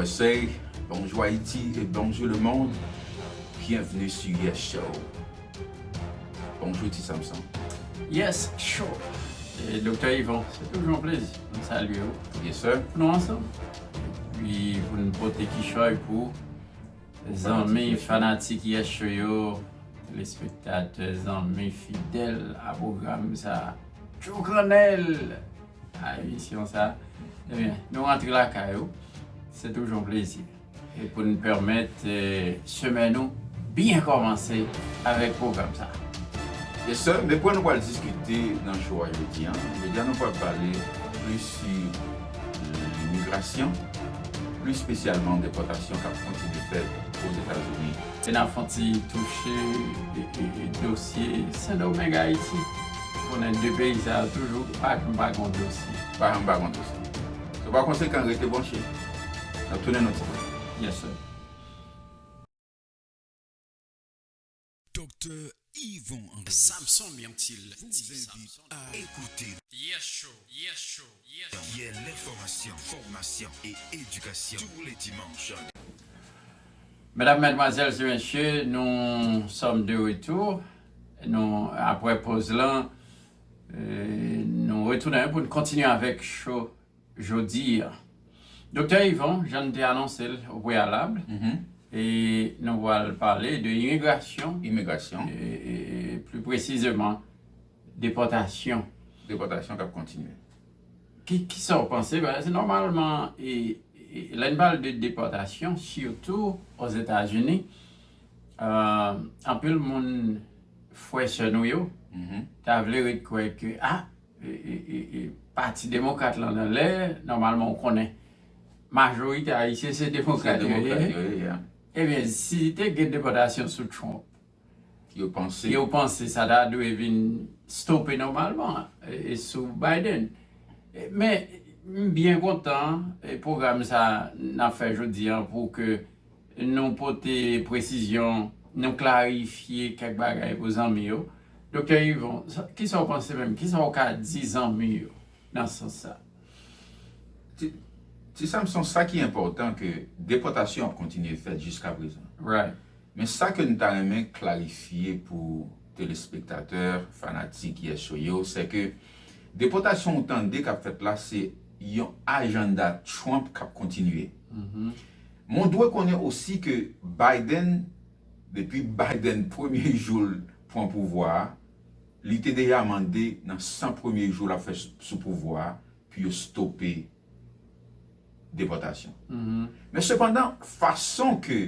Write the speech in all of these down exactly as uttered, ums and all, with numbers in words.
Say bonjour Haïti et bonjour le monde. Bienvenue sur Yes Show. Bonjour Ti Samson. Yes Show. E, Doktè Yvon, se toujou yon plezi pou n salye w. Yes sir. Pou nou ansanm. Epi pou n pote kichòy pou zanmi, fanatik Yes Show yo, telespektatè, zanmi fidèl a pwogram sa, Tchoukannèl a emisyon sa. Ebyen, nou rantre lakay ou. Se toujou yon plezi. E pou n pèmèt e, semèn nou byen kòmanse avèk pwogram sa. Yes sir, men pwen nou pral diskite nan show a jodi a. Jodi a nou pral pale plis sou imigrasyon, plis espesyalman depòtasyon k ap kontinye fèt Ozetazini. E n ap fè yon ti touche e, e, e, dosye Sendomeng Ayiti. Konnen de peyi sa yo toujou pa janm pa gen yon dosye. Pa janm pa gen yon dosye. So pa konsekan, rete branche. N ap tounen nan ti pwen. Yes sir. Doktè Yvon André Samson Myrtil vous invite à écouter Yes Show, Yes Show, Yes Show. Qui est l'information, formation et éducation tous les dimanches. Medam, madmwazèl e mesye, nous sommes de retour. Nou, apre poz lan, e, nou retounen pou n kontinye avèk show jodi a. Doktè Yvon, jan n te anonse l o preyalab, e nou pral pale de imigrasyon, Imigrasyon, e, e, e pli presizeman, depòtasyon. Depòtasyon k ap kontinye. Ki, kisa w panse? Paske nòmalman, e, e, lè n pale de depòtasyon, sitou Ozetazini, e, anpil moun, frè sè nou yo, ta vle ret kwè ke, a, e, e, e, e, Pati Demokrat lan anlè, nòmalman ou konnen, majorite Ayisyen se Demokrat yo ye. Ebyen, si te gen depòtasyon sou Trump, yo panse yo panse sa ta dwe vin stope nòmalman e, e sou Biden. E, men, m byen kontan e, pwogram sa n ap fè jodi a pou ke nou pote presizyon, nou klarifye kèk bagay pou zanmi yo. Doktè Yvon, sa- kisa w panse menm? Kisa w ka di zanmi yo nan sans sa? Ti, Ti Samson, sa ki enpòtan ke depòtasyon ap kontinye fèt jiska prezan. Right. Men sa ke n ta renmen klarifye pou telespektatè, fanatik Yes Show yo, se ke depòtasyon ou tande k ap fèt la, se yon ajanda Trump k ap kontinye. Men w dwe konnen osi ke Biden, depi Biden premye jou l pran pouvwa a, li te deja mande nan san premye jou l ap fè sou, sou pouvwa a pou yo stope depòtasyon. Men sepandan, fason ke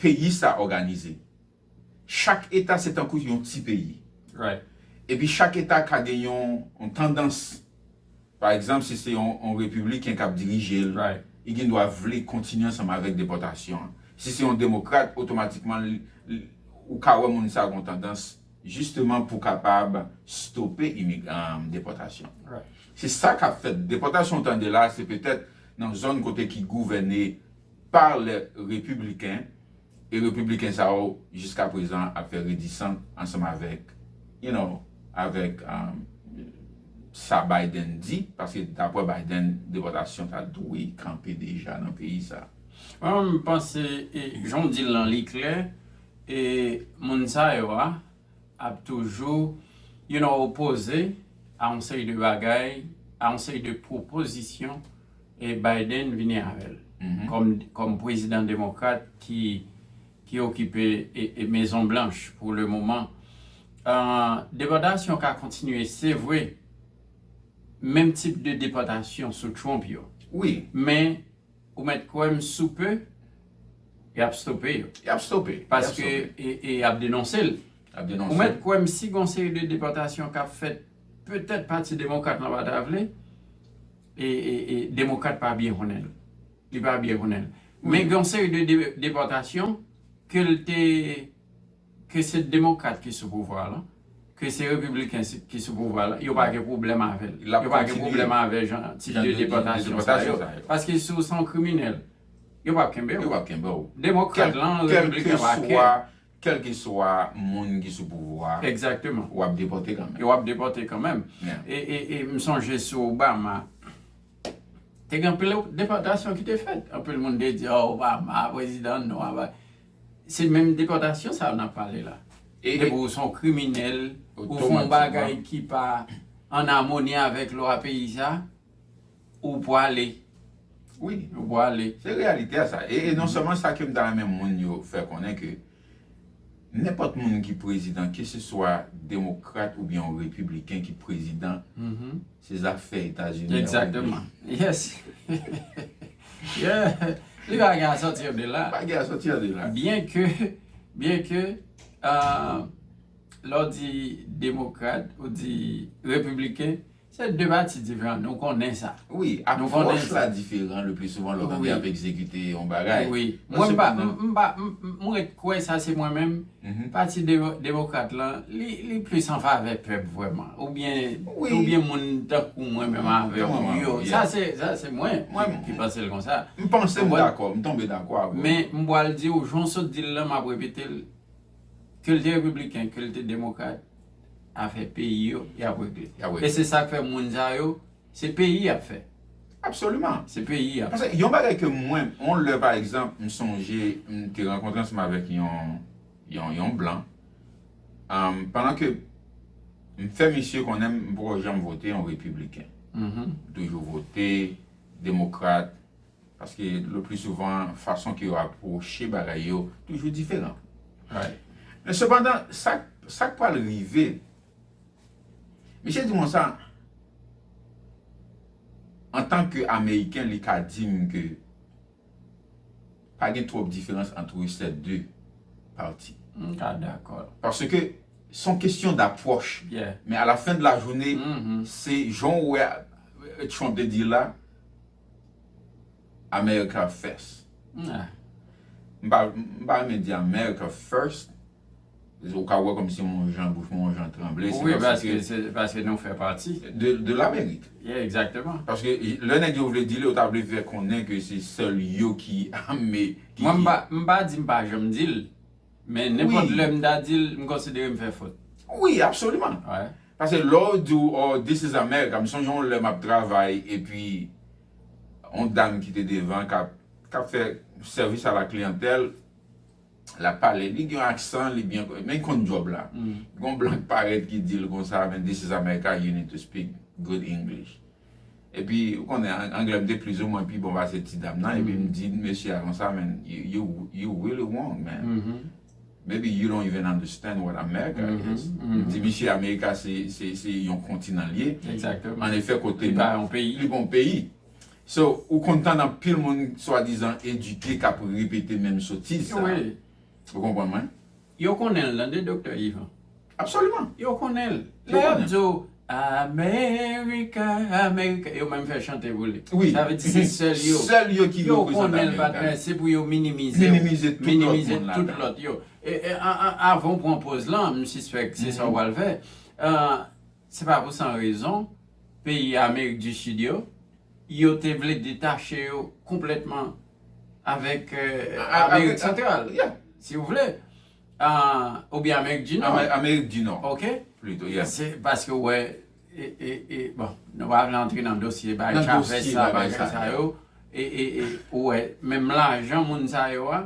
peyi sa òganize, chak eta se tankou yon ti peyi. Right. Epi chak eta ka gen yon, yon tandans. Pa egzanp, si se yon, yon repibliken k ap dirije l, Right. li gen dwa vle kontinye ansanm avèk depòtasyon an. Si se yon demokrat, otomatikman, li- li- ou ka wè moun sa gen yon tandans jisteman pou kapab stope imig- um, depòtasyon. Right. Se sa k ap fèt. Depòtasyon w tande la, se petèt nan zòn kote ki gouvène pa lè repibliken, e repibliken sa yo, jiska prezan, ap fè redisant ansanm avèk, you know, avèk um, sa Biden di, paske dapre Biden, depòtasyon ta dwe kanpe deja nan peyi sa. Mwen, m panse, e, jan w di l lan, li klè, e moun sa yo a ap toujou, you know, opoze a yon seri de bagay, a yon seri de pwopozisyon, e Biden vini avè l. Kòm, kòm prezidan demokrat ki, ki okipe e, e Mezon Blanch pou le moman. Ah, depòtasyon ka kontinye, se vre, menm tip de depòtasyon sou Trump yo. Wi. Men, ou mèt kwè m sou pe, y ap stope yo. Y ap stope. Paske, e, e y ap denonse l. Y ap denonse. Ou mèt kwè m si gon seri de depòtasyon k ap fèt, petèt Pati Demokrat lan pa ta vle, e, e, e Demokrat pa byen konnen l. Li pa byen konnen l. Men gen yon seri de, de depòtasyon ke l te, ke se Demokrat ki sou pouvwa la, ke se Repibliken ki sou pouvwa la, yo pa gen pwoblèm avè l. Yo pa gen pwoblèm avè jan, tip de depòtasyon sa yo. Paske si w se yon kriminèl, yo p ap kenbe w. Yo p ap kenbe w. Demokrat lan, Repibliken pa kè. Kèlkeswa moun ki sou pouvwa, Egzakteman. W ap depòte kanmenm. Yo ap depòte kanmenm. E, e, e m sonje sou Obama, Te gen anpil depòtasyon ki te fèt. Anpil moun te di, "Oh, Obama, prezidan, non, Obama." Se menm depòtasyon sa yo n ap pale la. Depi ou se yon kriminèl, ou fè yon bagay ki pa an amoni avèk lwa peyi sa, ou pwale. Wi. Ou pwale. Se reyalite a sa. E, e non sèlman sa ke m ta renmen moun yo fè konnen ke nenpòt moun ki prezidan, keseswa demokrat oubyen yon repibliken ki prezidan, se zafè Etazini. Egzakteman. Yes. Yeah. Li pa gen a sòti de la. Pa gen a sòti de la. Byen ke, byen ke, euh, lè w di demokrat, ou di repibliken, se de pati diferan. Nou konnen sa. Wi, apwòch la diferan le pli souvan lè w tande y ap egzekite yon bagay. Wi. Mwen, m pa, m, m pa, m, m, mwen ret kwè sa se mwen menm. Pati Demo-, Demokrat lan, li, li plis an favè pèp vrèman. Oubyen, oubyen moun tankou mwen menm avè w yo. Sa se, sa se mwen ki, ki panse l konsa. M panse m dakò, m tonbe dakò avè w. Men m pral di w, jan w sot di l lan, m ap repete l, ke l te repibliken, ke l te demokrat, afè peyi yo, y ap regle. E se sa k fè moun sa yo, se peyi y ap fè. Absoliman. Se peyi y ap fè. Paske yon bagay ke mwen, yon lè, pa egzanp, m sonje, m te rankontre ansanm avèk yon, yon, yon blan. Am, pandan ke m fè misye konnen m poko janm vote yon repibliken. M toujou vote demokrat, paske le pli souvan, fason ke yo apwoche bagay yo toujou diferan. Men sepandan, sa, sa k pral rive, misye di mwen sa, antanke Ameriken, li ka di m ke pa gen twòp diferans entre ces deux partis. M ka dakò. Paske se yon kesyon d'approche. Men à la fin de la journée, se jan w wè Trump te di la, America first. M pa, m pa renmen di America first. Ou ka wè kòmsi mwen yon jan, bouch mwen yon jan tranble. Wi, paske, se paske nou fè pati de, de Lamerik. Egzakteman. Paske lè nèg yo vle di l, yo ta vle fè konnen ke se sèl yo ki ame, ki... Mwen, m pa, m pa di m pa janm di l, men nenpòt lè m ta di l, m konsidere m fè fot. Wi, absoliman. Paske lè w di w, "Oh, this is America," m sonje yon lè m ap travay, epi yon dam ki te devan k ap, k ap fè sèvis a la kliyantèl, l ap pale, li gen yon aksan, li byen, men l konn djòb la. Gon blan k parèt ki di l konsa, "Man, this is America, you need to speak good English." Epi, ou konnen, an-, anglè m te plizoumwen pi bon pase ti dam nan, epi m di mesye a konsa, "Man, you, you, you really wrong, man. Maybe you don't even understand what America is." M di, "Misye, Amerika se, se, se yon kontinan l ye." An efè, kote li pa yon peyi. Li pa yon peyi. So, ou konn tande anpil moun swadizan edike k ap repete menm sotiz sa. Ou konprann mwen? Yo konnen l, tande, Doktè Yvan. Absoliman. Yo konnen l. Lè y ap di w, "America, America," yo menm fè chante pou li. Sa vle di se sèl yo. Sèl yo ki reprezante Amerika. Yo konnen l, patnè, se pou yo minimize w. Minimize tout lòt moun ladan. Minimize tout lòt yo. E, e, an, an, avan w pran pòz lan, m sispèk se sa w pral fè. Euh, se pa pou san rezon, peyi Amerik di Sid yo, yo te vle detache yo konplètman avèk, euh, Amerik Santral, si w vle. Ah, oubyen Amerik di Nò. Amerik di Nò. Ok? Plito, yeah. Se paske w wè, e, e, e, bon, nou pa vle antre nan dosye bay Chavez sa, bagay sa yo. E, e, e, ou wè, menm lajan moun sa yo a,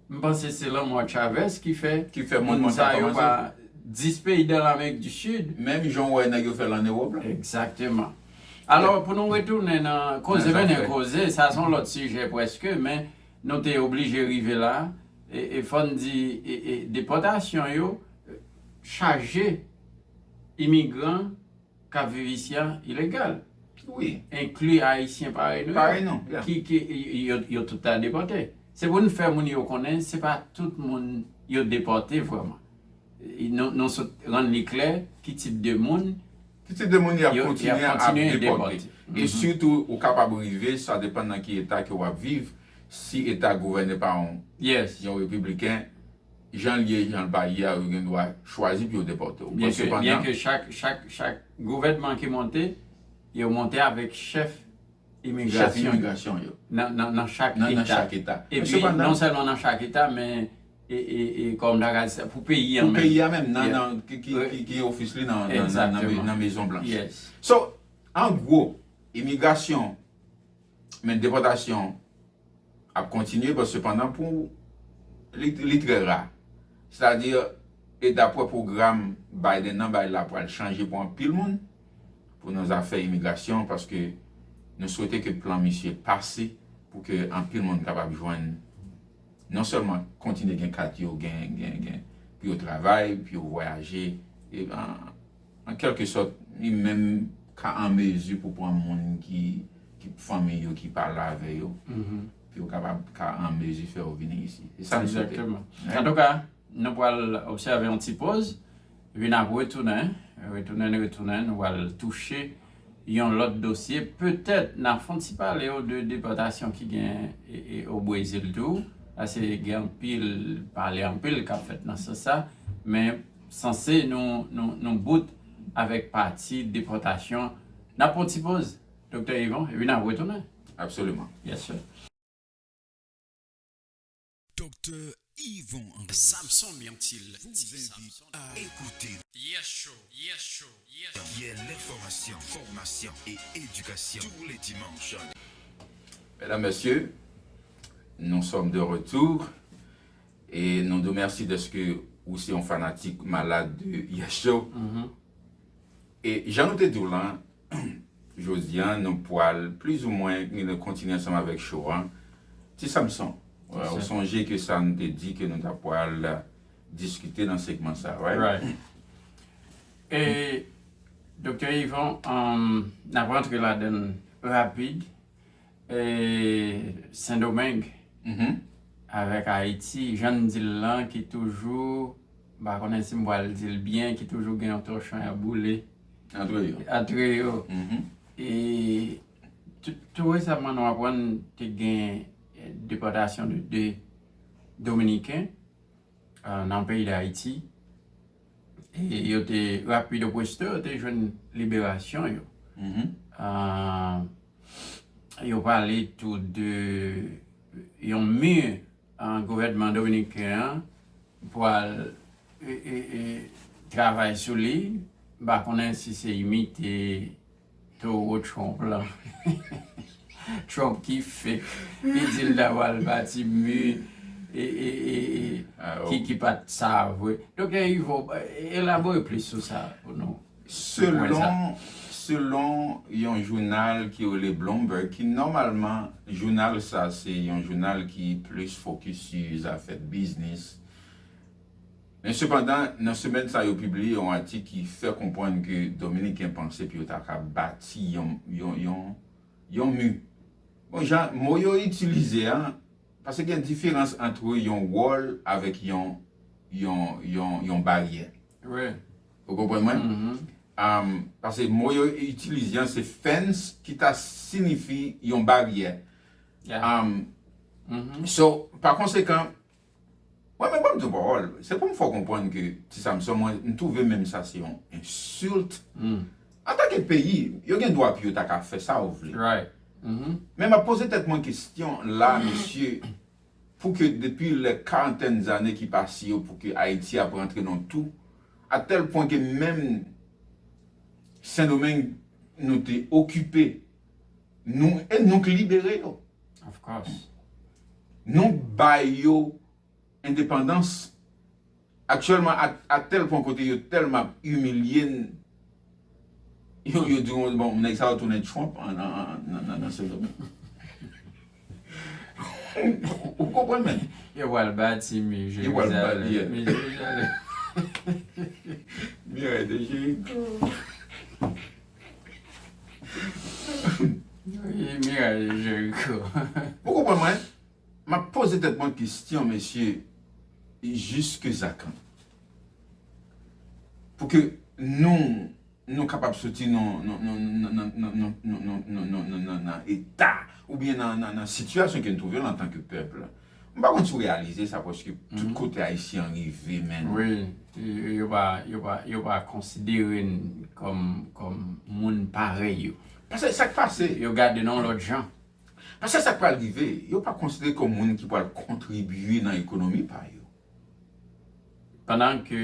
m panse se lanmò Chavez ki fè, ki fè moun sa yo pa dis peyi dan Amerik di Sid. Menm jan w wè nèg yo fè l an Ewòp la. Egzakteman. Alò, pou nou retounen nan koze, mennen koze, sa se yon lòt sijè prèske, men nou te oblije rive la. E, e fò n di, e, e depòtasyon yo chaje imigran k ap viv isi a ilegal. Wi. Enkli Ayisyen parèy nou yo. Parèy nou, yeah. Ki, ki, yo, yo tout ta depòte. Se pou n fè moun yo konnen, se pa tout moun yo depòte vrèman. E nou, nou sot rann li klè ki tip de moun. Ki tip de moun y ap kontinye ap depòte. E sitou, ou kapab rive, sa depann nan ki eta ke w ap viv, si eta gouvène pa yon, yon repibliken, jan l ye, jan l pa ye a, yo gen dwa chwazi pou yo depòte w. Byen ke, byen ke chak, chak, chak gouvènman ki monte, yo monte avèk chèf imigrasyon yo. Chèf imigrasyon yo. Nan, nan, nan chak eta. Nan, nan chak eta. Epi, non sèlman nan chak eta, men, e, e, e, kòm ta ka di sa, pou peyi an menm. Pou peyi a menm, nan, nan, ki, ki, ki, ki ofis li nan, nan, nan, nan, nan Mezon Blanch. So, an gwo, imigrasyon, Men depòtasyon ap kontinye, bon, sepandan, pou li, li trè ra. Sètadi, e daprè pwogram Biden nan, bagay la pral chanje pou anpil moun, pou nan zafè imigrasyon, paske nou swete ke plan misye pase pou ke anpil moun kapab jwenn, non sèlman kontinye gen kat yo, gen, gen, gen, pou yo travay, pou yo vwayaje, e, an, an kèlke sòt, li menm ka an mezi pou pran moun ki, ki fanmi yo ki pa la avè yo, pou yo kapab ka an mezi fè yo vini isi. Se sa n swete. Egzakteman. Antouka, nou pral obsève yon ti poz, epi n ap retounen, retounen, retounen, nou pral touche yon lòt dosye. Petèt, n a fè yon ti pale yo de depòtasyon ki gen e, e, o Brezil tou. Paske gen anpil pale, anpil k ap fèt nan sans sa. Men sanse nou, nou, nou bout avèk pati depòtasyon. N ap pran ti poz, Doktè Yvon, epi n ap retounen. Absolument. Yes, sir. Docteur Yvon André Samson Myrtil, vous invite à écouter Yes Show, Yes Show, Yes Show. Qui est l'information, formation et éducation tous les dimanches. Mesdames, Messieurs, nous sommes de retour et nous vous remercions de ce que vous êtes un fanatique malade de Yes Show. E jan nou te di w lan, jodi a, nou pral plizoumwen kontinye ansanm avèk show an. Ti Samson, ou sonje ke sa n te di ke nou ta pral diskite nan segman sa, right? Right. E, Doktè Yvon, um, n ap rantre ladan l rapid. E, Sendomeng avèk Ayiti, jan n di l lan, ki toujou, m pa konnen si m pral di l byen, ki toujou gen yon tòchon y ap boule antre yo. Antre yo. E tou, tou resaman, nou aprann te gen, eh, depòtasyon de de Dominiken, eh, nan peyi Dayiti. E yo te, rapido presto, yo te jwenn liberasyon yo. Ah, yo pale tou de yon mi, ah, gouvènman dominiken an pral, e, e, e, travay sou li. M pa konnen si se imite towo Trump lan. Trump ki fake, li di l ta pral bati mi, e, e, e, e, ki, ki pa t sa vre. Donk, e, Yvon, e, elabore plis sou sa pou nou. Selon, selon yon jounal ki rele Bloomberg, ki nòmalman, jounal sa se yon jounal ki plis fokis sou zafè biznis. Men sepandan, nan semèn sa yo pibliye yon atik ki fè konprann ke Dominiken panse pou yo ta ka bati yon, yon, yon, yon mi. Bon, jan mo yo itilize a, paske gen diferans ant yon wòl avèk yon, yon, yon, yon baryè. Wi. Ou konprann mwen? Um, paske mo yo itilize an se fence ki ta siyifi yon baryè. Yeah. Um, so, pa konsekan, mwen menm, ban m di yon pawòl, se pou m fè w konprann ke Ti Samson, mwen, m twouve menm sa se yon ensilt. Antanke peyi, yo gen dwa pou yo ta ka fè sa yo vle. Right. Men m ap poze tèt mwen kesyon la, mesye, pou ke depi lè karantèn zane ki pase yo, pou ke Ayiti ap rantre nan tou, a tèl pwen ke menm Sendomeng nou te okipe, nou, e nou k libere yo. Of course. Nou bay yo endepandans. Aktyèlman, a, a tèl pwen kote yo tèlman ap imilye n, yo, yo di, bon, nèg sa yo tounen Trump an, an, an, nan, nan, nan Sendomeng. Ou konprann, men? Yo pral bati mi Jerizalèm. Mi Jerizalèm. Miray de Jeriko. Wi, miray de Jeriko. Ou konprann mwen? M ap poze tèt mwen kesyon, mesye, jiskakan? Pou ke nou, nou kapab soti nan, nan, nan eta oubyen nan, nan, nan sitiyasyon ke n twouve l antanke pèp. M pa konn si w reyalize sa, paske tout kote Ayisyen an rive, men. Wi, yo pa, yo pa, yo pa konsidere n kòm, kòm moun parèy yo. Paske sa k pase. Yo gade n yon lòt jan. Paske sa k pral rive, yo pa konsidere kòm moun ki pral kontribye nan ekonomi pa yo. Pandan ke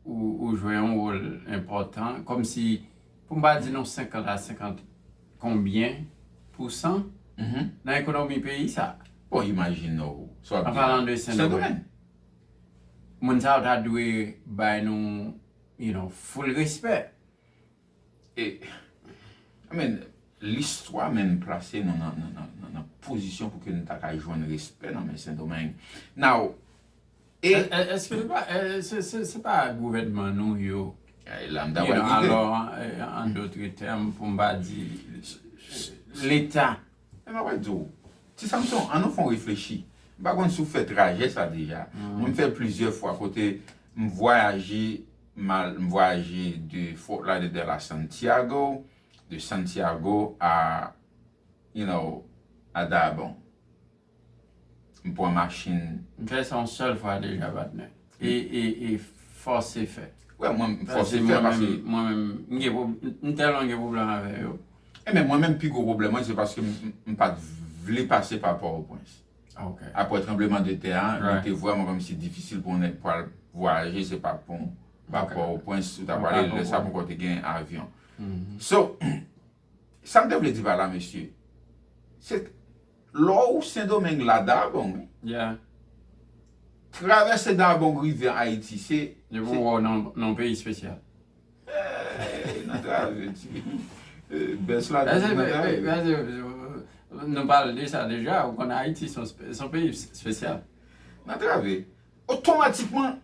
ou, ou jwe yon wòl enpòtan, kòmsi, pou m pa di nou senkant a senkant konbyen pousan, Mhm. Nan ekonomi peyi sa. Bon, imajine w, sa w ap An di palan la. de Sendomeng. Sendomeng. Moun sa yo ta dwe bay nou, you know, full respè. E, I mean, listwa menm plase nou nan, nan, nan, nan, nan pozisyon pou ke nou ta ka jwenn respè nan men Sendomeng. Now, e, È- è- Èske se pa, è, se, se, se pa gouvènman nou yo, e la m ta you pral know, rive. Alò, è, an dòt tèm, pou m pa di Leta. Men m ap di w, Ti Samson, ann nou fè yon reflechi. M pa konn si w fè trajè sa deja. Mwen, m fè plizyè fwa kote m vwayaje, m al, m vwayaje de Fort Lauderdale a Santiago, de Santiago a, you know, a Dajabón. M pran machin. M fè sa yon sèl fwa deja, patnè. E, e, e fòse fè. Wè, mwen, m Paske fòse fè mwen paske menm, mwen menm, m gen pwob- m tèlman gen pwoblèm avè yo. E men mwen menm, pi gwo pwoblèm mwen, se paske m, m, m pa t vle pase pa Pòtoprens. Ok. Apre tranbleman de tè a, li Right. te vrèman kòmsi difisil pou yon nèg pral vwayaje, se pa pon, pa Ok. Pòtoprens, ou ta Ou prale, pa lè sa konprann. poko te gen avyon. Mhm. So, sa m te vle di pa la, mesye, se lè w Sendomeng la Dajabón, wi. Yeah. Travèse Dajabón rive Ayiti, se Yo pou wè w nan, nan yon peyi espesyal. Hey, nan trave, ti. Eh, bès la, Paske, nan trave. paske, nou pale de sa deja, ou konn Ayiti se yon spe- se yon peyi espesyal. Nan trave. Otomatikman,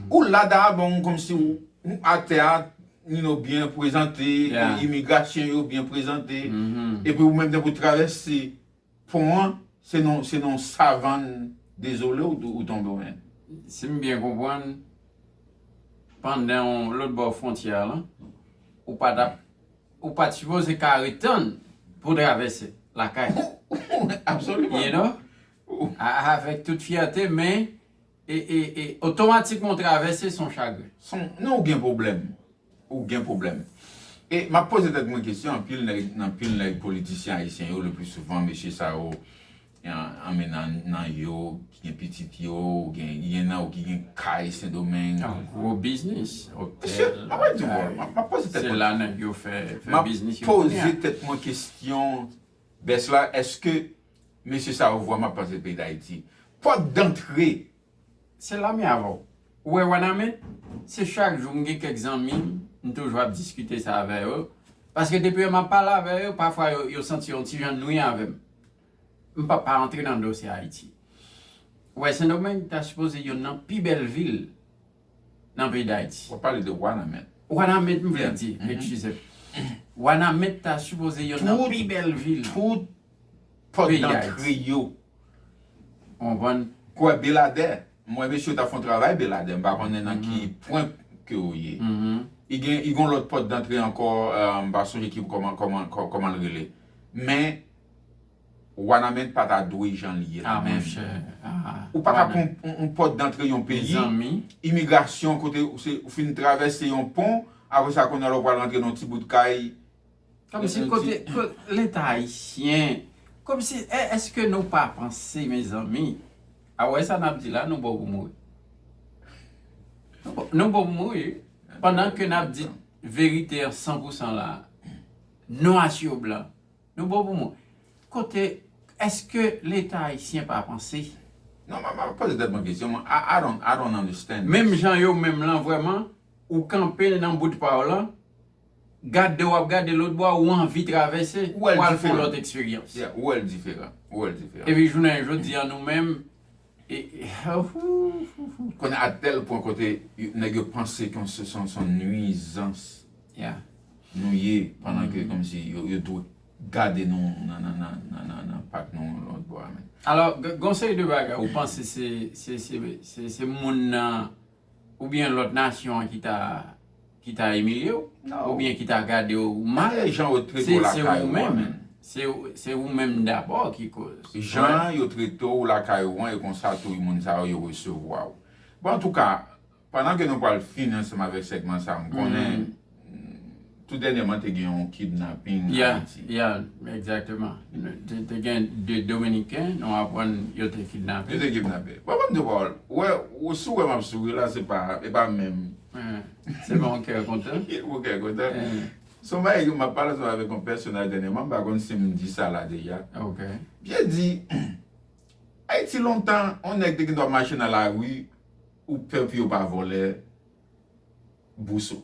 ou la Dajabón kòmsi ou, ou atè a, you know, byen prezante, Yeah. imigrasyon yo byen prezante. Mhm. Epi ou menm, tankou travèse pon an, se nan, se nan savann dezole ou, ou tonbe ou menm. Si m byen konprann, pandan w lòt bò fwontyè a lan, ou pa t ap, ou pa t sipoze ka ret tann pou w travèse lakay. Absoliman. You know? A- Avèk tout fyète, men e, e, e, otomatikman w travèse se yon chagren. Son, non, ou gen pwoblèm. Ou gen pwoblèm. E m ap poze tèt mwen kesyon, anpil nèg, anpil nèg politisyen ayisyen yo, le pli souvan, mesye sa yo, an, anmen nan, nan yo, gen pitit yo, gen, gen nan yo ki gen kay Sendomeng. Yon gwo biznis, Mesye, otèl, m ap di w, kay. m ap, m ap poze tèt Se mwen. la nèg yo fè, M fè ap biznis yo kounye poze a. Tèt mwen kesyon, bès la, èske mesye sa yo vrèman ap panse peyi Dayiti? Pòt dantre. Se la m ye avè w. Ou wè Wanament, se chak jou m gen kèk zanmi m, m toujou ap diskite sa avè yo. Paske depi lè m ap pale avè yo, pafwa yo, yo santi yon ti jan nwi avè m. M p ap pa antre nan dosye Ayiti. Ou wè Sendomeng ta sipoze youn nan pi bèl vil nan peyi Dayiti. W ap pale de Wanament. Wanament m vle Yeah. di, Mhm. eskize m. Wanament ta sipoze youn nan Tout- pi bèl vil. Tout pòt Peyi dantre Dayiti. Yo. Ou konprann? Kwè Beladè, mwen mesye ta fè yon travay Beladè, m pa konnen nan ki pwen ke w ye. Mhm. I gen, i gen lòt pòt dantre ankò, eh, m pa sonje ki kòman, kòman, kò- kòman l rele. Men, Wanament pa ta dwe jan l ye la Ah, menm. Monchè. Ah, Ou pa ka Wanament. pran yon, yon pòt dantre yon peyi, Mezanmi. Imigrasyon kote ou se, ou fin travèse yon pon, apre sa kounye a la ou pral rantre nan yon ti bout kay. Kòmsi Yon kote, ti- kote Leta ayisyen, kòmsi, è- èske nou pa panse, mezanmi? A wè sa n ap di la, nou bon pou mouri. Nou bon- Nou bon pou mouri. Pandan ke n ap di verite an san pou san la, nwa sou blan, nou bon pou mouri. Kote, èske Leta ayisyen pa panse? Non, mwen, mwen poze tèt mwen kesyon, mwen, I, I don't, I don't understand. Menm jan yo menm lan, vrèman, ou kanpe nan bout pa w lan, gade w ap gade lòt bò, ou anvi travèse, Ou wè l ou al fè diferan. Lòt eksperyans. Yeah, ou wè l diferan, ou wè l diferan. Epi jounen jodi an nou menm, e, e, Konnen a tèl pwen kote y- nèg yo panse ke se son, son nwizans yeah. Nou ye, pandan ke kòmsi yo, yo dwe gade nou nan, nan, nan, nan, nan, nan pak nou lòt bò a men. Alò, g- gon seri de bagay, ou panse se, se, se, se, se moun nan, oubyen lòt nasyon an ki ta, ki ta imilye w, Non. oubyen ki ta gade w mal? E jan yo trete Se, w se lakay ou ou menm. menm. Se, se ou menm dabò ki koz. Jan yo trete w lakay ou an, e konsa tou moun sa yo, yo resevwa w. Bon, antouka, pandan ke nou pral fini ansanm avèk sègman sa, m konnen tou dènyèman te gen yon kidnaping Yeah, Ayiti. Yeah, egzakteman. Te, te gen de Dominiken, nou aprann yo te kidnape. Yo te kidnape. Bon, ban m di w pawòl. Wè, ou, si w wè m ap souri la, se pa, e pa menm. Eh, se pa yon kè kontan. Ou kè kontan. Eh. Se yon bagay ke m ap pale ansanm avèk yon pèsonaj dènyèman, m pa konn si m di sa la deja. Ok. Byen di, Ayiti lontan, yon nèg te gen dwa mache nan lari, ou pè pou yo pa vòlè bous ou.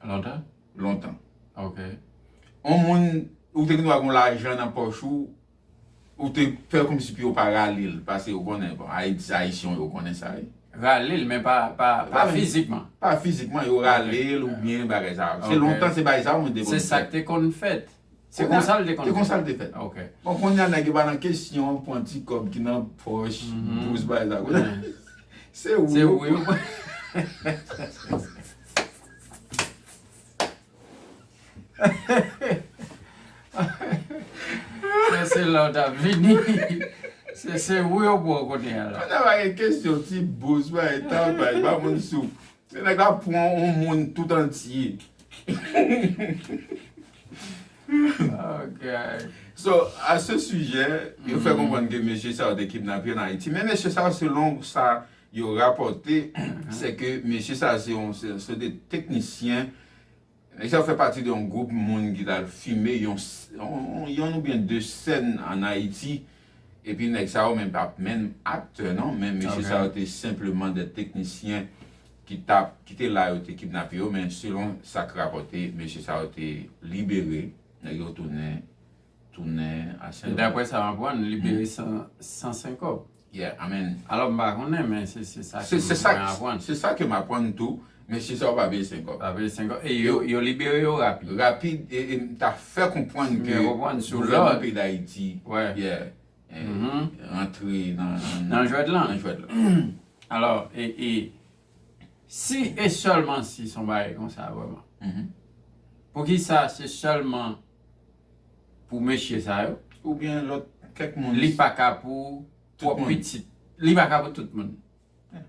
Lontan? Lontan. Ok. Yon moun, ou te gen dwa gen lajan nan pòch ou, ou te pè kòmsi pou yo pa rale l, paske yo konnen, bon, Ayiti, Ayisyen yo konnen sa, wi. Rale l, men pa, pa, pa Rale. Fizikman. Pa fizikman, yo rale l oubyen bagay sa. Se Ok. Lontan, se bagay sa, mwen te konn Se sa fè. k te konn fèt. Se konsa l te konn Se konsa fèt. L te fèt. Ok. Bon, konnen nèg yo pa nan kesyon, pran ti kòb ki nan pòch, Mhm. bous bagay sa. Mhm. Se ou. Se ou, wi. Sa se lè w t ap vini. Se, se ou yo pran kounye a la. Konnen pa gen kesyon, ti bous, bagay, tal, bagay, pa moun sou. Se nèg la pran yon moun tout antye. Ok. So, a se sijè, yo fè konprann ke mesye sa yo te kidnape an Ayiti. Men mesye sa yo, selon sa yo rapòte, se ke mesye sa yo se yon, se, se de teknisyen. Nèg sa yo fè pati de yon gwoup moun ki t al filme yon, yon, yon oubyen de sèn an Ayiti. Epi nèg sa yo menm pa menm aktè non, men mesye Ok. Sa yo te senpleman de teknisyen ki t ap, ki te la yo te kidnape yo, men selon sa k rapòte, mesye sa yo te libere, nèg yo tounen, tounen a E Sendomeng. daprè sa m aprann, libere san, san senk kòb. Yeah, I mean, Alò, m pa konnen, men se, se sa se ke se m sa, aprann. Se sa ke m aprann tou, mesye sa yo pa peye senk kòb. Pa peye senk kòb. E yo, yo libere yo rapid. Rapid, e, e m ta fè konprann ke Yo konprann sou gouvènman lòd. Peyi Dayiti, Wè. yeah, eh, Mhm. Rantre nan, nan, Nan jwèt lan. Nan jwèt lan. Alò, e, e si e sèlman si se yon bagay konsa vrèman, Mhm. poukisa se sèlman pou mesye sa yo? Oubyen lòt kèk moun. Li pa ka pou Tout pwòp moun. Pitit. Li pa ka pou tout moun. Yeah.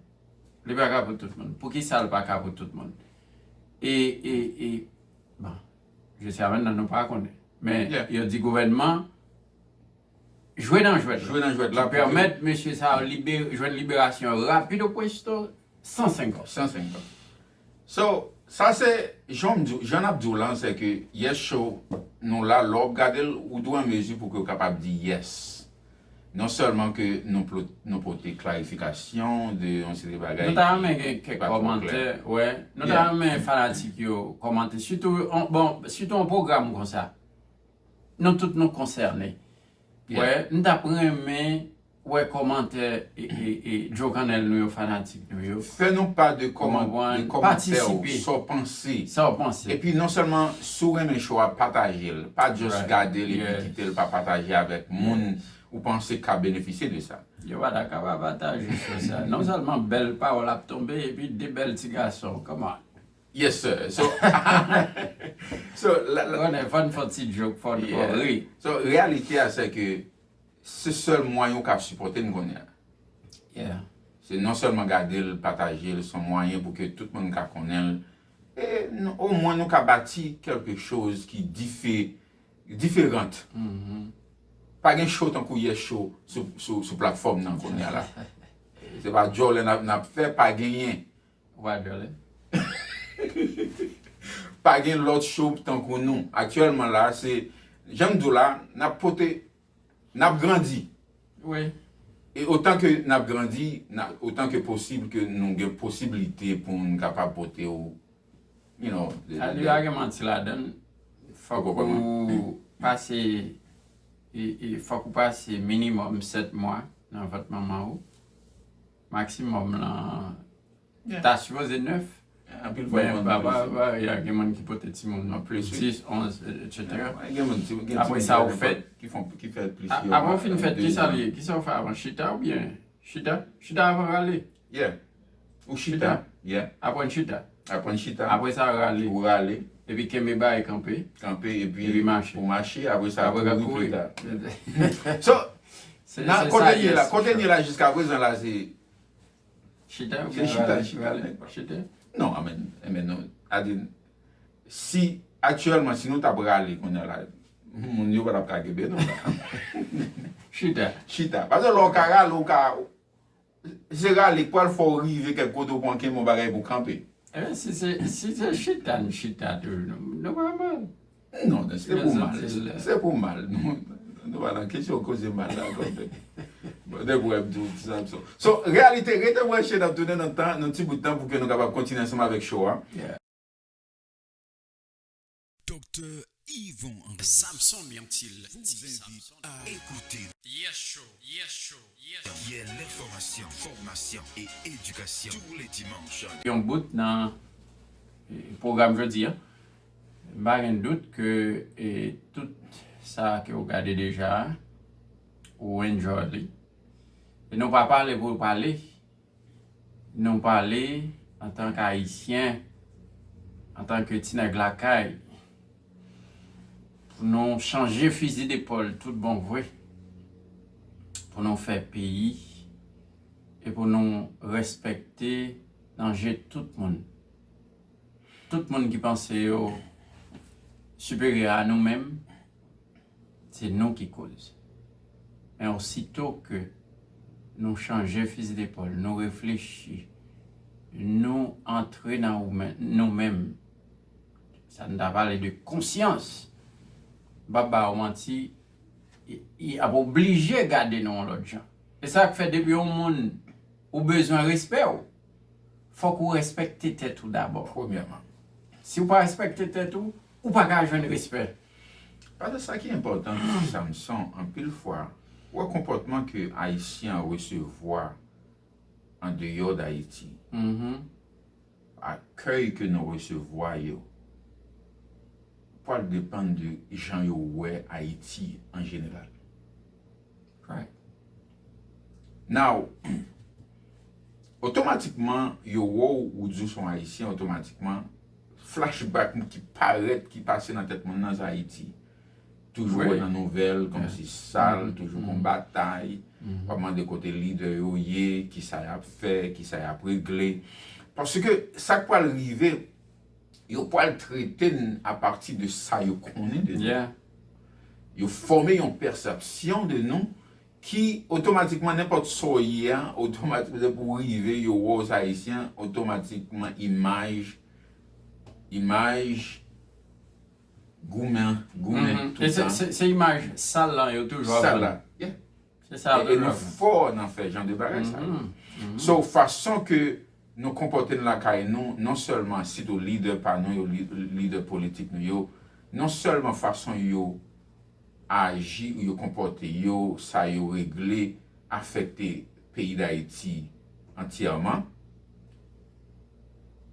Li pa ka pou tout moun. Poukisa l pa ka pou tout moun? E, e, e, bon, jiska mentnan nou pa konnen. Men Yeah. Yo di gouvènman jwe nan jwèt la. Jwe nan jwèt la Ki pou ke pèmèt mesye sa yo libere, jwenn liberasyon rapido presto, san senk kòb. San senk kòb. So, sa se, jan m di, jan n ap di w lan, se ke Yes Show, nou la, lè w ap gade l, ou dwe an mezi pou ke w kapab di yes. Non sèlman ke nou plo-, nou pote klarifikasyon de yon seri de bagay Nou ta ki renmen gen kèk pa twò kòmantè, klè. Wè. Nou ta Yeah. Renmen fanatik yo kòmante. Sitou, on, bon, sitou yon pwogram konsa. Nou tout nou konsène. Yeah. Wè, m t ap renmen wè kòmantè e, e, e, Joe Cannell nou yo, fanatik nou yo. Fè nou pa de Kòman kòman, de w kòmantè ou, patisipe. Sa w panse. Sa w panse? Epi non sèlman si w renmen show a, pataje l. Pa just Right. Gade l epi Yes. Kite l pa pataje avèk moun ou panse k ap benefisye de sa. Yo pa ta ka pa pataje sou sa. Non sèlman bèl pawòl ap tonbe, epi de bèl ti gason. Come on. Yes sir. So, so la, la, Konnen, fò n fè ti joke, fò n Yeah. Ri. So, reyalite a se ke se sèl mwayen ou ka sipòte n kounye a. Yeah. Se non sèlman gade l, pataje l, se yon mwayen pou ke tout moun ka konnen l. E nou, omwen nou ka bati kèlke choz ki dife, diferant. Mhm. Pa gen show tankou Yes Show sou, sou, sou platfòm nan kounye a la. Se pa djòlè n ap, n ap fè, pa genyen. Ou pa djòlè? Pa gen lòt show tankou nou. Aktyèlman la, se, jan m di w la, n ap pote, n ap grandi. Wi. E otan ke n ap grandi, n a, otan ke posib ke nou gen posiblite pou n kapab pote w, you know, de, A de, di pa gen manti ladan l. Fòk Ou konprann mwen? Ou pase, e, e, fòk ou pase minimòm sèt mwa nan vant manman ou. Maksimòm lan, Yeah. Ta sipoze nèf. Anpil fwa, Men yo pa, konn pa, plis. Pa, y a gen moun ki pote timoun An plis, wi. Dis, onz, etsetera. Gen moun ti, gen Apre timoun sa, ki ou fè fèt. Ki fè, ki fè plis A, ke apre ou fin fèt, de kisa zan. Li ye? Kisa ou fè avan? Chita oubyen? Chita? Chita avan rale? Yeah. Ou chita. Chita. Yeah. Aprann chita. Aprann chita. Apre sa, rale. Ou rale. Epi kenbe bagay kanpe. Kanpe epi Epi mache. Ou mache, apre sa, Apre ka kouri kouri. pita. So, Se nan se kote sa n ye ye, la, se kote n sa. Ye la jiska prezan la, se Chita se oubyen chita, rale? chita, Rale. nèg pa. Chita. Non, amen. Amen, non. Adin, si aktyèlman, si nou t ap rale kounye a la, moun yo pa t ap ka kenbe nou la. Chita. Chita. Paske lè w ka rale, ou ka, se rale k pral fè w rive kèk kote, ou pran kenbe yon bagay pou kanpe. Eh, si se, si se chita, n chita toujou. Nou, nou pa mal. Non, se pou mal. Se pou mal. Nou, nou pa nan kesyon koze mal la. Bon, de pou m di w ti Samson. So, reyalite, rete branche, n ap tounen nan tan, nan ti bout tan pou ke nou kapab kontinye ansanm avèk show a. Yeah. Doktè Yvon André Samson Myrtil vous invite à écouter Yes Show, Yes Show, Yes Show. Lè enfòmasyon, fòmasyon e edikasyon tou lè dimanch. Yon bout nan eh, pwogram jodi a. M pa gen dout ke eh, tout sa ke w gade deja a, ou enjoy li. E nou pa pale pou pale. Nou pale antanke Ayisyen, antanke ti nèg lakay, pou nou chanje fizi depòl tout bon vre, pou nou fè peyi e pou nou respekte nan je tout moun. Tout moun ki panse yo siperyè a nou menm, se nou ki koz. Men osito ke nou chanje fizi depòl, nou reflechi, nou antre nan ou men- nou menm, sa n ta pale de konsyans, m p ap ba ou manti, y ap oblije gade nou yon lòt jan. E sa k fè depi yon moun ou bezwen respè w, fòk ou respekte tèt ou dabò. Premyèman. Si w pa respekte tèt ou, ou pa ka jwenn respè. Paske sa ki enpòtan, ti Samson, anpil fwa, ou wè konpòtman ke Ayisyen an resevwa andeyò Dayiti, Mhm. akèy ke nou resevwa yo, pral depann de jan yo wè Ayiti an jeneral. Right. Now, otomatikman, yo wè w, ou di w se yon Ayisyen, otomatikman, flashback ki parèt, ki pase nan tèt moun nan, se Ayiti. Toujou wè nan nouvèl, kòmsi sal, toujou gon batay. W ap mande kote lidè yo ye, kisa y ap fè, kisa y ap regle. Paske sa k pral rive, yo pral trete n apati de sa yo konnen de nou. Yeah. Yo fòme yon pèsepsyon de nou ki otomatikman, nenpòt sa w ye a, otomatikman pou rive, yo wè w se Ayisyen, otomatikman imaj, imaj, goumen, goumen, Mhm. tout E se- sa. se- se imaj sal lan yo toujou ap Sal vann. La. Yeah. Se sa yo E, e toujou nou ap vann. Fò nan fè jan de bagay sa yo. Mhm. So, fason ke nou konpòte n lakay nou, non sèlman sitou lidè pa nou yo, li- lidè politik nou yo, non sèlman fason yo aji ou yo konpòte yo, sa yo regle, afekte peyi Dayiti antyèman,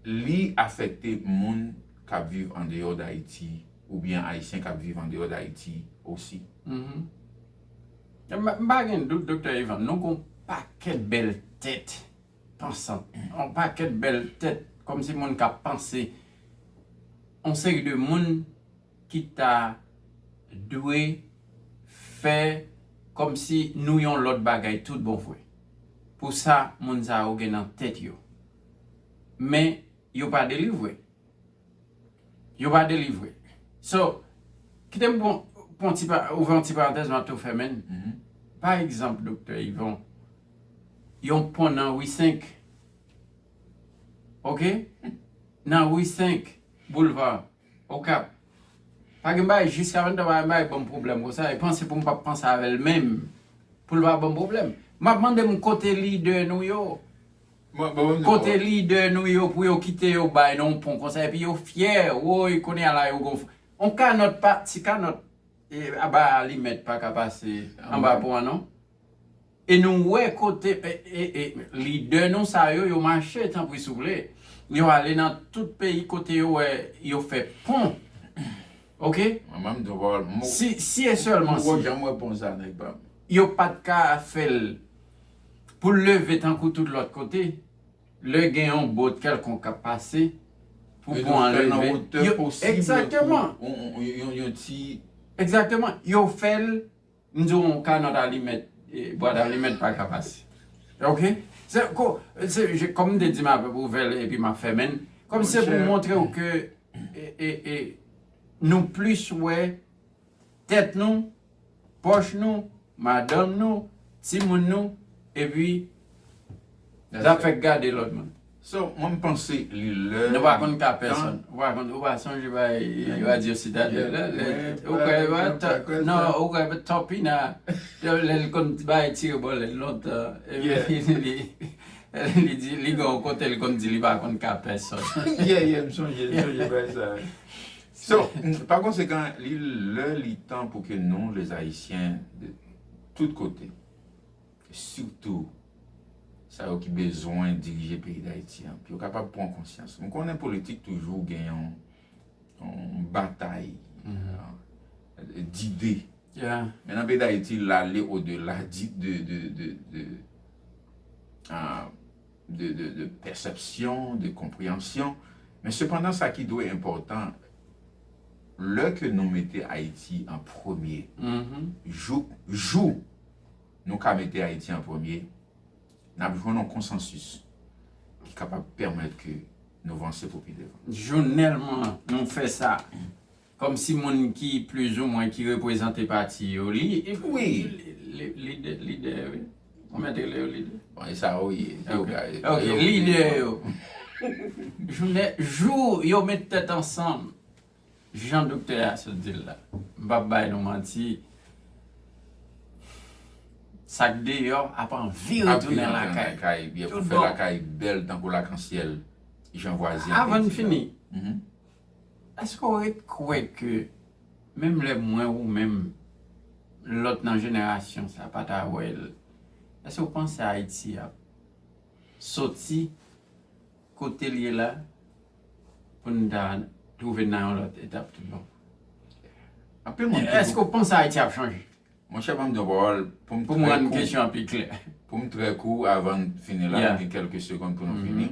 li afekte moun k ap viv andeyò Dayiti oubyen Ayisyen k ap viv andeyò Dayiti osi. Mhm. M m pa gen dout, Doktè Yvan, nou gon pakèt bèl tèt pansant, yon pakèt bèl tèt, kòmsi moun k ap panse, yon seri de moun ki ta dwe fè kòmsi nou yon lòt bagay tout bon vre. Pou sa moun sa yo gen nan tèt yo. Men yo pa delivre. Yo pa delivre. So, kite m pran pran ti pa- ouvè yon ti parantèz, m ap tou fèmen l. Pa egzanp, Doktè Yvon, yon pon nan ri senk. Oke? Nan ri senk, Boulva, Okap. Pa gen bagay jiska menm tan pa gen bagay ban m pwoblèm konsa. E panse pou m p ap panse avè l menm. Pou l pa ban m pwoblèm. M ap mande m kote lidè nou yo. Mwen, bon, mwen, Kote lidè nou yo pou yo kite yo bay nan yon pon konsa. Epi yo fyè, woy, kounye a la yo gon. On kanòt pa, ti kanòt, e, aba alimèt pa ka pase anba pon an non. E nou wè kote e, e, e, lidè nou sa yo, yo mache, tanpri souple. Yo ale nan tout peyi kote yo wè yo fè pon. Oke? Mwen, mwen, m di w, mwen, Si, si e sèlman mwen, si janm wè pon sa, nèg pa m. yo pa t ka fè l pou l leve tankou tout lòt kote, lè gen yon bòt kèlkonk k ap pase, pou Men pon nou an fè l nan leve. wotè Yo- posib Egzakteman. Pou, yon, yon, yon, yon ti Egzakteman. Yo fè l, m di w, yon kanòt alimèt, e, bwat alimèt pa ka pase. Oke? Se ko- se- je- kòm m te di m ap ouvè l epi m ap fèmen l. Kòm se pou Monchè. Montre w ke e, e, e, nou plis wè tèt nou, pòch nou, madanm nou, timoun nou, epi zafè k gade lòt moun. So, mwen m panse li lè Nou pa li konn ka tan- pèsòn. Ou pa konn, ou pa sonje bay radyo sitadèl la. Lè- Mwen Ou pa- kwè mwen pa wè, kwè non, sa. Ou kwè Topina, lè l konn bay tire bòlèt lontan. Yeah. Li, li di, li gen yon kote l konn di li pa konn ka pèsòn. Yeah, yeah, m sonje, m sonje bay sa. So, Pa konsekan, li lè li tan pou ke nou, les Haïtiens, de tout kote, sitou sa yo ki bezwen dirije peyi Dayiti an, pou yo kapab pran konsyans. M konnen politik toujou gen yon, yon batay euh, dide. Yeah. Men nan peyi Dayiti, l ale odela di, de, de, de, de, ah, de, de, de pèsepsyon, de konpreyansyon. Men sepandan, sa ki dwe enpòtan, lè ke nou mete Ayiti an premye, Mhm. jou, jou nou ka mete Ayiti an premye, n ap jwenn yon konsansis ki kapab pèmèt ke nou vanse pou pi devan. Jounèlman, nou fè sa. Kòmsi moun ki plizoumwen ki reprezante pati yo. Li, Wi. li, li, lidè, lidè, wi. Ou mèt rele yo lidè. Bon, e sa yo ye. Ok, ok, lidè yo. Jounen, jou yo met tèt ansanm, jan doktè a sot di l la, m p ap bay nou manti, sa k deyò ap anvi retounen lakay. Lakay, byen, pou Tout fè bon. Lakay bèl tankou lakansyèl, jan vwazen an te Avan n di la. Fini, Mhm. èske w ret kwè ke menm lè mwen ou menm lòt nan jenerasyon sa pa ta wè l, èske w panse Ayiti ap soti kote l ye la pou n ta twouve n nan yon lòt etap tout bon? Anpil moun Èske w panse Ayiti ap chanje? Monchè, ban m di yon pawòl, pou m Pou m trè rann kou, kesyon an pi klè. Pou m trè kou, avan n fini la, Yeah. Gen kèlke segonn pou nou Mhm. fini.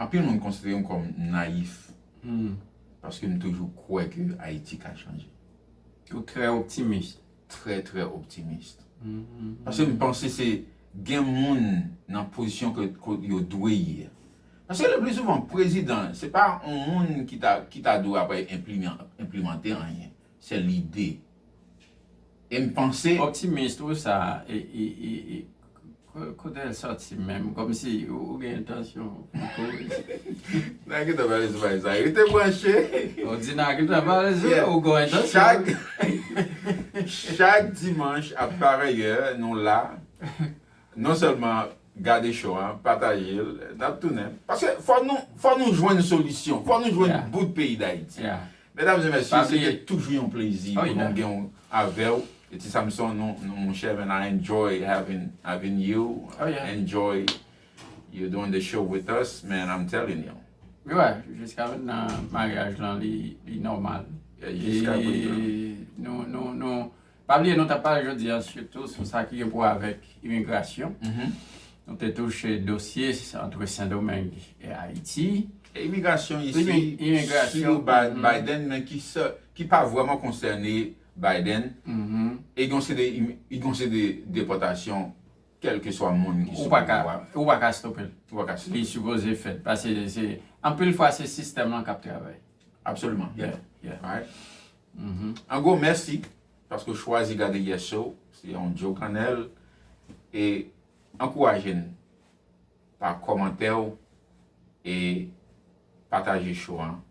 Anpil moun konsidere m kòm nayif, Hmm. paske m toujou kwè ke Ayiti ka chanje. Ou trè optimis. Trè, trè optimis. Mhm. Paske m panse se gen moun nan pozisyon ke, ke yo dwe ye. Paske le pli souvan, prezidan, se pa yon moun ki ta, ki ta dwe apre enpliman- enplimante anyen. Se lide. E m panse Optimis ou sa, e, e, e, e, ko- kote l soti menm? Kòmsi ou, ou gen entansyon pou kouri. Nan gentan pale sou bagay sa. Rete branche. Ou di nan gentan pale sou Yeah. ou gen entansyon. Chak, chak dimanch, a parèyè, nou la. Non sèlman gade show an, pataje l, n ap tounen. Paske fò nou, fò nou jwenn solisyon, fò nou jwenn Yeah. bout peyi Dayiti. Yeah. Medam e mesye, Pa se te bliye. Toujou yon plezi Oh, pou yeah. nou gen w avè w. Eti Samson, nou, nou, monchè, man, I enjoy having, having you. Oh, yeah. Enjoy. You're doing the show with us, man, I'm telling you. Wi, jiska mentnan, maryaj lan, li, li nòmal. Yeah, jiska E prezan. nou, nou, nou, pa bliye, nou t ap pale jodi a sitou sou sa ki gen pou avèk imigrasyon. Mhm. Nou te touche dosye ant Sendomeng e Ayiti. E imigrasyon isi, Imi- imigrasyon, si yo Bi- mhm. Biden, men ki, sa- ki pa vrèman konsène Biden, Mhm. e gen se de, im- e gen se de depòtasyon, kèlkeswa moun ki Ou sou pa ka, pouvwa. ou pa ka stope l. Ou pa ka stope. Li sipoze fèt. Paske se, anpil fwa, se sistèm lan k ap travay. Absoliman. Yeah, yeah. Alright. Mhm. An gwo, mèsi paske w chwazi gade Yes Show. Se yon Joe Cannell. E ankouraje n pa kòmantè w e pataje show an.